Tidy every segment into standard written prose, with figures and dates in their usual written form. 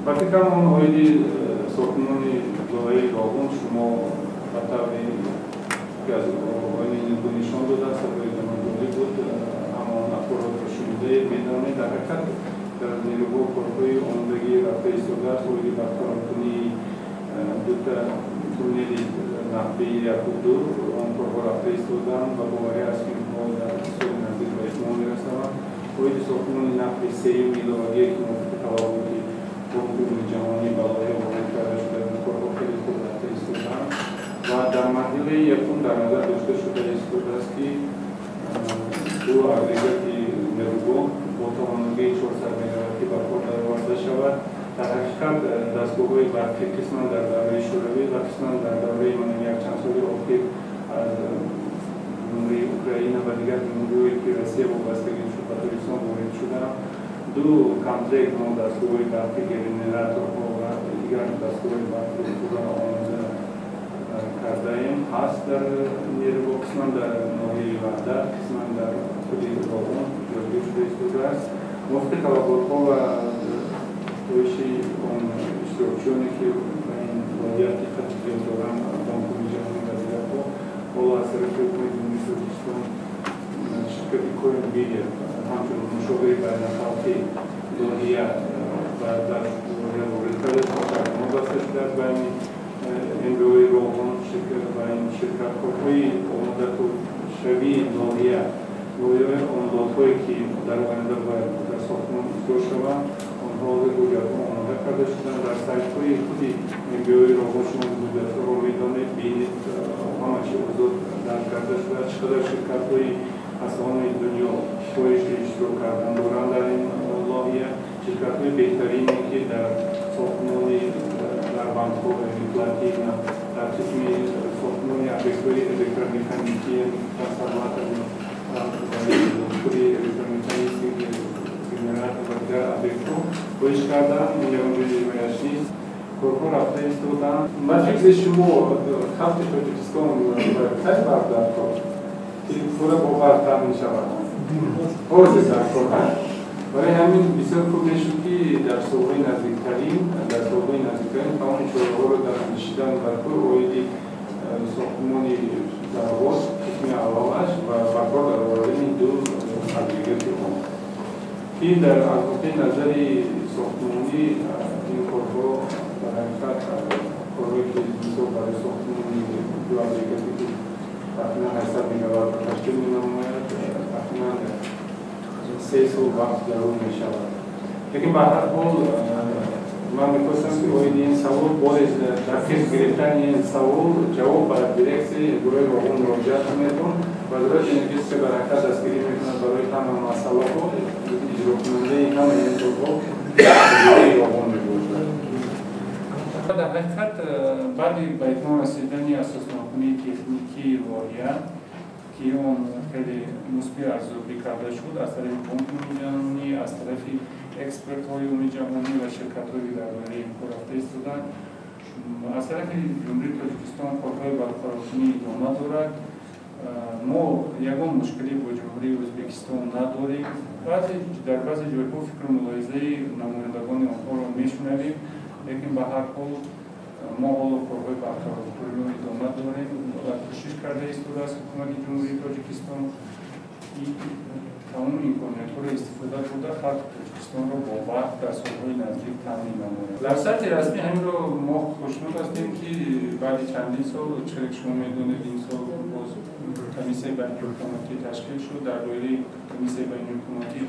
Ба фикрам, он оиди сокинони лоҳияи Роғун шумо ба таври ки аз оини нишон додааст, сабаби ҷолиб буд, ҳама он ахборотро шунидаед, медонед. Дар ҳақиқат дар нерӯгоҳ корҳои омодагӣ рафта истодааст оиди барқароркунии дута туннели нақбии яку ду. Он корҳо рафта истодаанд ва боварӣ аст, ки инҳо дар соли наздик ба итмом мерасаванд. Оиди сохтмони нақби сеюм иловагие, ки мувофиқи талаботи Бонки Умумиҷаҳонӣ ба лоиҳа ворид карда шуда, ин корҳо хеле хуб рафта истодаанд ва дар марҳилаи якум дар назар дошта шуда истодааст, ки ду агрегати нерӯгоҳ бо тавоногии 400 мегаваттӣ ба кор дароварда шавад. Дар ҳақиқат дастгоҳҳои барқӣ қисман дар давраи Шӯравӣ ва қисман дар давраи якчанд соли охир аз Ҷумҳурии Украина ва дигар ҷумҳуриҳое, ки Россия вобастагӣ шуд, ба Тоҷикистон ворид шуданд. Ду комплект мо дастгоҳҳои барқӣ, генераторҳо ва дигар дастгоҳҳои барқиро пурра омода кардаем, ҳаст дар нерӯгоҳ, қисман дар ноҳияи Ваҳдат, қисман дар худи Роғун ҷойгир шуда истодааст. Мувофиқи талаботҳо ва хоҳиши он иштирокчиёне, ки ба ин лоиҳа диққати зиёд доранд, Бонки Ҷаҳонӣ ва дигарҳо, ҳоло аз тарафи Ҳукумати Ҷумҳурии Тоҷикистон ширкати Коинбигер ҳамчун мушовири байналхалқӣ лоиҳа дар лоиҳа ворид карда шуд, шартнома баста шудааст байни МБОи Роғун ва ин ширкат. Корҳои омодашавии лоиҳа, лоиҳаи он лотҳое, ки дар оянда бояд дар сохтмон иҷро шаванд, онҳо ҳозир ҳуҷҷатҳо омода карда шуданд. Дар сайтҳои худи МБОи Роғун шумо ҳуҷҷатҳоро медонед, бинед, ҳама чи озод дарҷ карда шудааст, чӣ қадар ширкатҳои аз тамоми дунё хоҳиши иштирок кардан доранд дар ин лоиҳа, ширкатҳои беҳтарине, ки дар сохтмони дарбандҳо, плотина, дар қисми сохтмони объектҳои электромеханикӣ, трансформатори, худи электромеханики, генератор ва дигар объектҳо хоҳиш карданд. Ин ягон ҷои ривояш нест, корҳо рафта истоданд. Ба фикри шумо, халқи Тоҷикистон кай барқ дар кор, ки пурра бо барқ таъмин шавад? Ҳозир дар кор. Барои ҳамин бисёр хуб мешуд, ки дар солҳои наздиктарин тамоми чораҳоро дар андешидан дар кор оиди сохтмони дарвоз, қисми аввалаш, ва ба кор даровардани ду агрегати он, ки дар аз нуқтаи назари сохтмонӣ ин корҳо дар ҳақиқат корҳое, ки мисол барои сохтмони ду агрегате, ки тахминан 800 мегаваттро ташкил менамояд, тахминан 3 сол вақт зарур мешавад. Лекин ба ҳар ҳол ман мехостам, ки оиди ин савол боре дақиқ гирифтани ин савол ҷавоб ба дирексияи гурӯҳи Роғун муроҷиат кунедон. Вазорати энергетика ба ҳаракат дастгирӣ мекунад барои ҳама масъалаҳо, иҷрокунандаи ҳамаи ин корҳо гурӯҳи Роғун мебошад. Дар ҳақиқат баъди ба итмом расидани асоснокунии техникии лоиҳа, ки он хеле мусбӣ арзёбӣ карда шуд аз тарафи Бонки Умумиҷаҳонӣ, аз тарафи экспертҳои умумиҷаҳонӣ ва ширкатҳое, ки дар доираи ин кор рафта истоданд, аз тарафи Ҷумҳурии Тоҷикистон корҳои барқароркунӣ идома дорад. Мо ягон мушкилӣ бо Ҷумҳурии Ӯзбекистон надорем. Дар баъзе ҷойҳо фикру мулоҳизаи намояндагони онҳоро мешунавем, лекин ба ҳар ҳол мо ҳоло корҳои барқароркуниро идома дорем ва кӯшиш карда истодааст Ҳукумати Ҷумҳурии Тоҷикистон, ки тамоми имкониятҳоро истифода бурда, халқи Тоҷикистонро бо барқ дар солҳои наздик таъмин намояд. Дар сатҳи расмӣ ҳаминро мо хушнуд ҳастем, ки баъди чандин сол, чизе ки шумо медонед, ин сол боз комиссияи байниҳукуматӣ ташкил шуд. Дар доираи комиссияи байниҳукуматӣ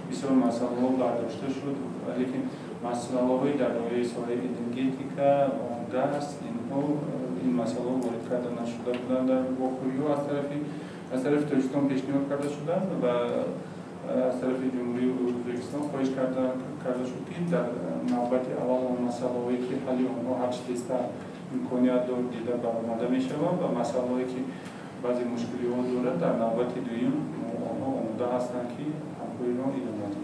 бисёр масъалаҳо бардошта шуд, лекин масъалаҳои дар доираи соҳаи энергетика, газ, инҳо, ин масъалаҳо ворид карда нашуда буданд. Дар вохӯриҳо аз тарафи Тоҷикистон пешниҳод карда шуданд ва аз тарафи Ҷумҳурии Ӯзбекистон хоҳиш карда шуд, ки дар навбати аввал он масъалаҳое, ки ҳалли онҳо ҳарчи тезтар имконият дор дида баромада мешаванд, ва масъалаҳое, ки баъзе мушкилиҳо дорад, дар навбати дуюм онҳо омода ҳастанд, ки ҳамкориро идома диҳанд.